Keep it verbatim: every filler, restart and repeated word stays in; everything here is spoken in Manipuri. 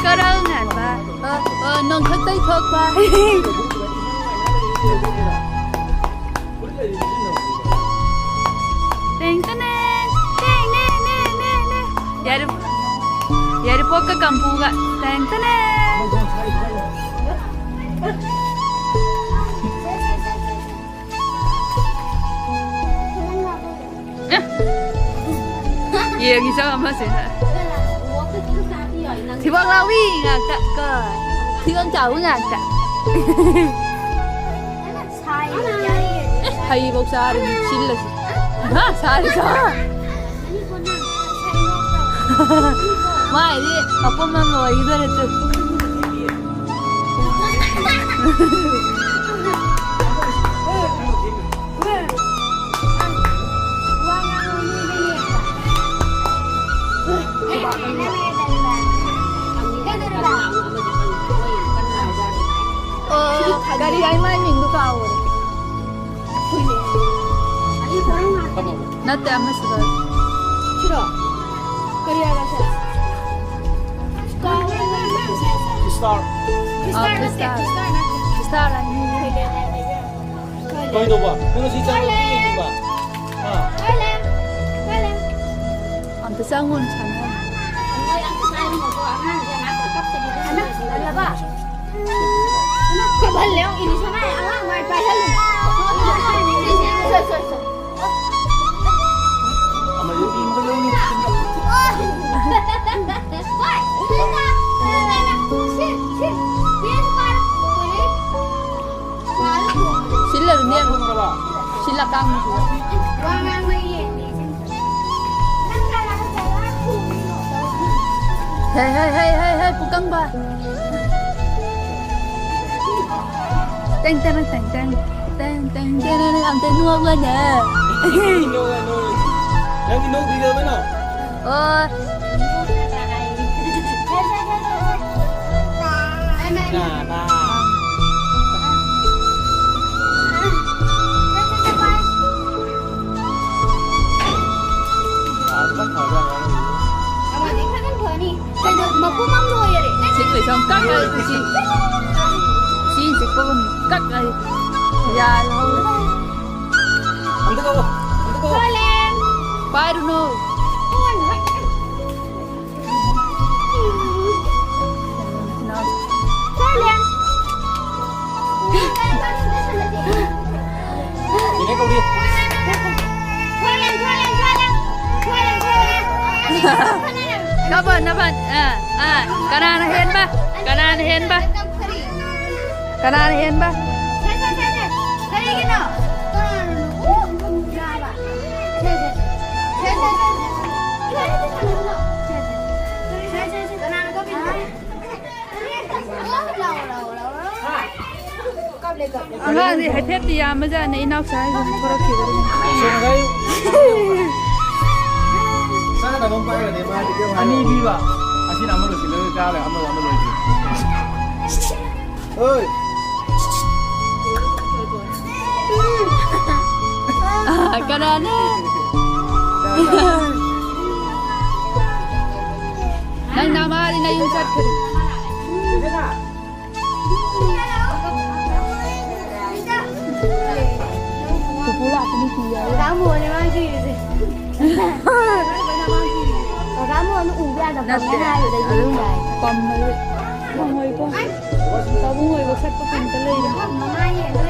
ꯀꯔꯧ ꯉꯥꯟꯕ, ꯑꯣ, ꯑꯣ, ꯅꯣꯡꯊꯛꯇꯩ ꯊꯣꯛꯄ꯫ ꯇꯦꯡ ꯇꯅꯦꯡ, ꯇꯦꯡ ꯅꯦ ꯅꯦ ꯅꯦ ꯅꯦ꯫ ꯌꯥꯔꯦ, ꯌꯥꯏꯔꯤꯄꯣꯛꯀ ꯀꯝꯄꯨꯒ꯫ ꯇꯦꯡ ꯇꯅꯦꯡ꯫ ꯌꯦꯡꯉꯤꯁꯦ ꯑꯃꯁꯤꯅ꯫ ꯊꯤꯕꯣꯡ ꯂꯥꯎꯕꯤ ꯉꯥꯛꯇ ꯀꯣ꯫ ꯊꯤꯕꯣꯡ ꯆꯥꯎꯕꯤ ꯉꯥꯛꯇ꯫ ꯍꯩꯕꯧ ꯆꯥꯔꯗꯤ ꯁꯤꯜꯂꯁꯤ꯫ ꯍꯥ? ꯁꯥꯔꯤ ꯁꯥ꯫ ꯃꯥꯏꯗꯤ ꯃꯄꯨꯝ ꯑꯃ ꯂꯣꯏꯈꯤꯗꯣꯔꯦ ꯇꯨ꯫ ꯑꯣ, ꯒꯥꯔꯤ ꯍꯥꯏ ꯃꯥꯏ ꯃꯤꯡꯗꯣ ꯀꯥꯎꯔꯦ꯫ ꯅꯠꯇꯦ, ꯑꯃꯁꯤꯗ꯫ ꯁꯤꯔꯣ? ꯀꯔꯤ ꯍꯥꯏꯕ ꯁꯦ? ꯀꯥꯎꯔꯦ꯫ ꯏꯁꯇꯥꯔ꯫ ꯏꯁꯇꯥꯔ ꯑꯥ, ꯅꯠꯇꯦ, ꯏꯁꯇꯥꯔ꯫ ꯏꯁꯇꯥꯔ ꯅꯠꯇꯦ꯫ ꯏꯁꯇꯥꯔ ꯑꯅꯤ꯫ ꯀꯩꯗꯧꯕ? ꯅꯪ ꯉꯁꯤ ꯆꯪꯕ ꯌꯦꯡꯅꯤꯡꯕ? ꯑꯥ꯫ ꯑꯝꯇ ꯆꯪꯉꯨꯅ ꯁꯥꯟꯅꯔꯝꯃꯤ꯫ ꯍꯜꯂꯕ? ꯀꯞꯍꯜꯂꯦ, ꯌꯦꯡꯉꯨ, ꯏꯂꯤꯁꯥꯅ ꯑꯉꯥꯡ ꯃꯥꯏ ꯄꯥꯏꯍꯜꯂꯨ꯫ ꯁꯣꯏ, ꯁꯣꯏ, ꯁꯣꯏ꯫ ꯁꯤꯜꯂꯔꯨꯅꯦ꯫ ꯁꯤꯜꯂꯀꯥꯟꯗꯁꯨ꯫ ꯍꯦ, ꯍꯦ, ꯍꯦ, ꯍꯦ, ꯍꯦ, ꯄꯨꯀꯪꯕ꯫ ꯇꯦꯡ, ꯇꯦꯡ, ꯇꯦꯡ, ꯇꯦꯡ꯫ ꯇꯦꯡ, ꯇꯦꯡ, ꯇꯦꯡ, ꯇꯦꯡ, ꯌꯥꯝ ꯇꯦꯡ ꯅꯣꯛꯑꯒꯅꯦ꯫ ꯅꯪꯗꯤ ꯅꯣꯛꯇ꯭ꯔꯤꯗꯣ ꯀꯩꯅꯣ? ꯑꯣ꯫ ꯅꯥ, ꯅꯥ꯫ ꯌꯥꯝ ꯀꯛꯑꯦ ꯁꯤ꯫ ꯁꯤ ꯆꯤꯛꯄꯒꯨꯝ ꯀꯛꯑꯦ꯫ ꯌꯥꯜꯍꯧꯔꯦ꯫ ꯑꯝꯇ ꯀꯛꯑꯣ꯫ ꯑꯝꯇ ꯀꯛꯑꯣ꯫ ꯄꯥꯏꯔꯨꯅꯨ꯫ ꯏꯅꯦ ꯀꯧꯔꯤ꯫ ꯅꯕꯟ, ꯅꯕꯟ, ꯑ, ꯑ, ꯀꯅꯥꯅ ꯍꯦꯟꯕ? ꯀꯅꯥꯅ ꯍꯦꯟꯕ? ꯀꯅꯥꯅ ꯍꯦꯟꯕ? ꯀꯔꯤꯒꯤꯅꯣ? ꯀꯅꯥꯅ ꯀꯞꯄꯤꯅꯣ? ꯑꯉꯥꯡꯗꯤ ꯍꯥꯏꯐꯦꯠꯇꯤ ꯌꯥꯝꯕꯖꯥꯠꯅꯦ, ꯏꯅꯥꯎꯆꯥ ꯍꯥꯏꯁꯦ ꯊꯣꯔꯛꯈꯤꯕꯗꯒꯤ꯫ ꯆꯥꯅꯕ ꯑꯃ ꯄꯥꯏꯔꯒꯅꯦ ꯃꯥꯗꯤ ꯀꯩꯝ ꯍꯥꯏꯔꯣꯏ꯫ ꯑꯅꯤ ꯄꯤꯕ꯫ ꯑꯁꯤꯅ ꯑꯃ ꯂꯣꯏꯁꯤꯜꯂꯒ ꯆꯥ ꯂꯩ, ꯑꯃ, ꯑꯃ ꯂꯣꯏꯁꯤꯜ꯫ ꯍꯣꯏ꯫ ꯑꯥ, ꯀꯅꯥꯅꯣ? ꯅꯪ ꯅꯃꯥꯗꯤ ꯅꯌꯨꯝ ꯆꯠꯈ꯭ꯔꯦ꯫ ꯄꯨꯄꯨ ꯂꯥꯛꯄ ꯅꯨꯄꯤ ꯌꯥꯏ꯫ ꯀꯀꯥ ꯃꯣꯍꯟꯅꯦ ꯃꯥꯅ ꯀꯤꯔꯤꯁꯦ꯫ ꯀꯀꯥ ꯃꯣꯍꯟ ꯎꯕ ꯌꯥꯗꯕ ꯅꯠꯇꯦ꯫ ꯄꯝꯃꯦ ꯍꯥꯏꯕꯗꯒꯤ ꯑꯗꯨꯝ ꯀꯥꯏ꯫ ꯄꯝꯃꯦ꯫ ꯄꯥꯕꯨꯡ ꯍꯣꯏ ꯋꯥꯁꯛꯄ ꯀꯩꯝꯇ ꯂꯩꯔꯦ꯫ ꯃꯃꯥ ꯌꯦꯡꯉꯣ꯫